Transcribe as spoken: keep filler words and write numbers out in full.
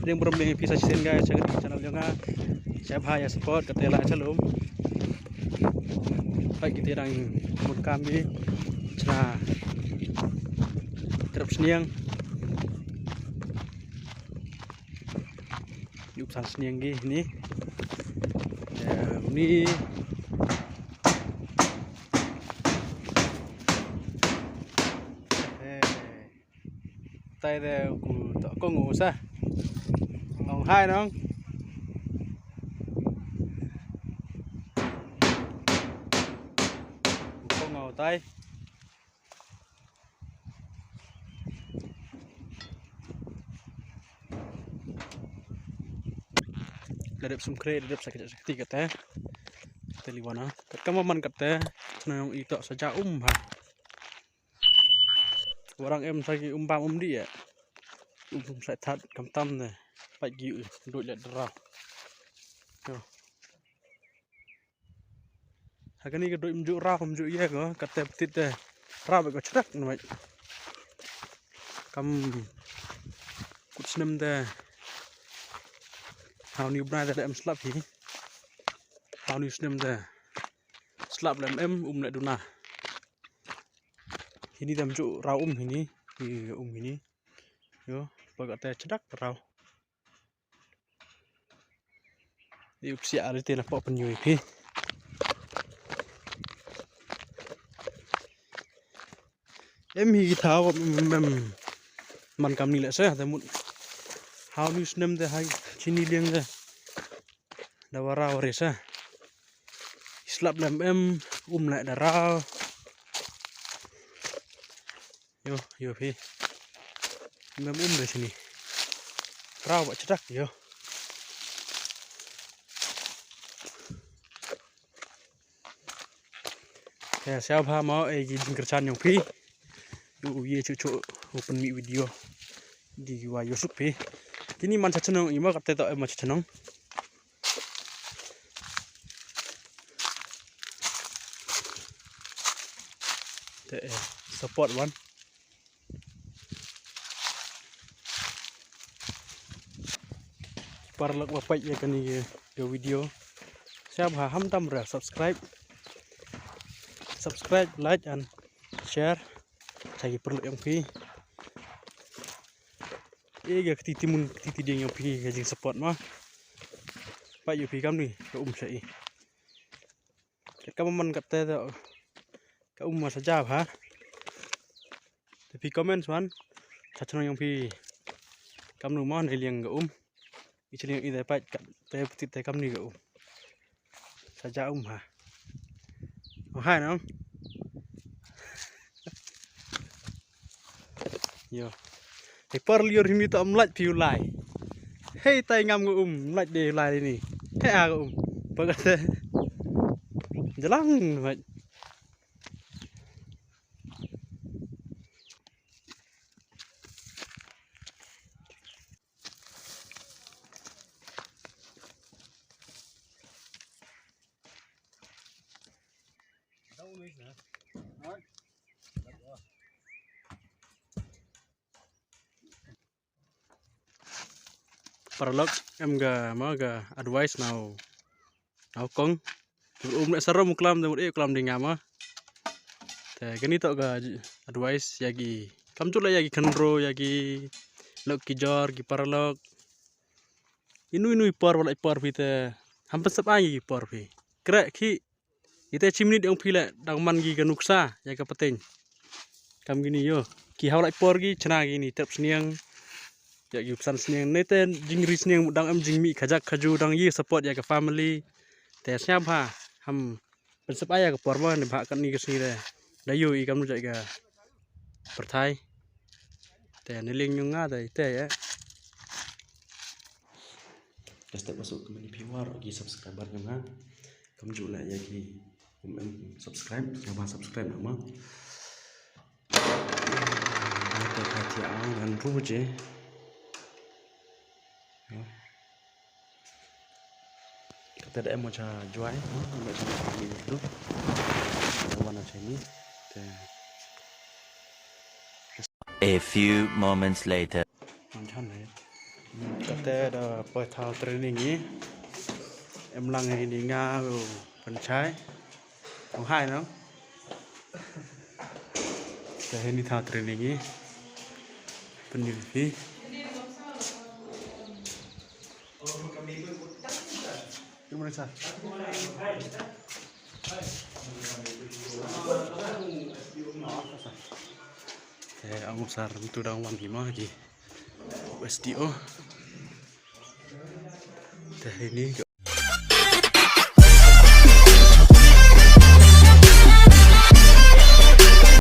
Liang burom liang pisa sien guys, sa kani channel jong nga. Sa bha ïa support kata la chalum. Peit kita dang mut kam di. Chna. Trep sniang. Yup san sniang gi ni. Ya, ni. Eh. Tai de ku to ko ngu sa. Ong hai nong. Ko ngu tai. Da dep sum kre, da dep sakit sakit kata. Teli wana. Kat kama man kata. Nong ito saja um ha. Warang em sagi um bam um di ya. Um um sai that kam tam de. Pait gi u doi le drau. Yo. Ha kani ka doi mjuk rau mjuk ye ko kate petit de. Rau ko chrak na mai. Kam kut snem de. Hau ni bnai de em slap hi. Hau ni snem de. Slap lem em um le duna. Hini dam ju rau um hini. Hi um hini. Yo, pagat te chedak rau. Ni upsia ari te na pok penyui phi. Em hi kita mem man kam ni le se te mut. Hau ni snem te hai chini liang te. Da wara wari se. Slap lem em um le da rau. Yo, yo phi. Mem um da sini. Rau ba chedak yo. Ya, siap ha mau eh gi jingkerchan yong phi. Du ye chu chu open mi video. Di wa yosuk phi. Kini man cha chenong ima kate to ma cha chenong. Te eh, support wan. Paralok wa pait ya kani ke video. Siap ha ham tam ra subscribe. Subscribe, like and share. Chagi paralok yang phi. Ega kti timun kti tiding yang phi ka jing support ma. Pait yu phi kam ni ka um sa i. Kat ka man kat te ka um ma sa jab ha. Te phi comment man. Cha chnong yang phi kam nu ma ne liang ka um. I chliang i te pait kat te ptit te kam ni ka um. Sa ja um ha. Oh hai nong. Yo. Hei par lior himi to am lait piu lai. Hei tai ngam ngu um lait de lai ni. Hei a um. Pagat. Jalang mai. Paralok em ga ma ga advice nau nau kong. Um le sarom klam de mut e klam de ngama. Te kani to ga advice ya gi kam chula ya gi khandro ya gi lok ki jor gi paralok. Inu inu i por wala i por phi te ham pensep ai gi por phi. Kre ki ite chimnit ong phi le dang man gi ka nuksa ya ka pateng. Kam gini yo ki hawla i por gi chna gini tep sniang. Ya gi psan sniang ne te jingri sniang dang em jingmi khajak khaju dang yi support ya ka family. Te sniam ha ham pensep ai ya ka por ma ne bha kan ni ka sni re. Da yo i kam nu jai ka perthai. Te ne ling nyung nga da ite ya. Ka step masuk ka mani viewer ki subscriber nyung nga. Kam ju la ya ki subscribe ya ba subscribe nama. Te ka ti ang ngan ru je. Kata da em cha juai, em cha ni tu. Wana cha ni. Te. A few moments later. Ang chan le. Kata da poi thaw training ngi. Em lang ini nga u pynchai. Ong hai nong. Te ini thaw training ngi. Pynjul phi. Terima kasih. Te ang usar tu dang wan ki ma ki. S D O. Te ini ki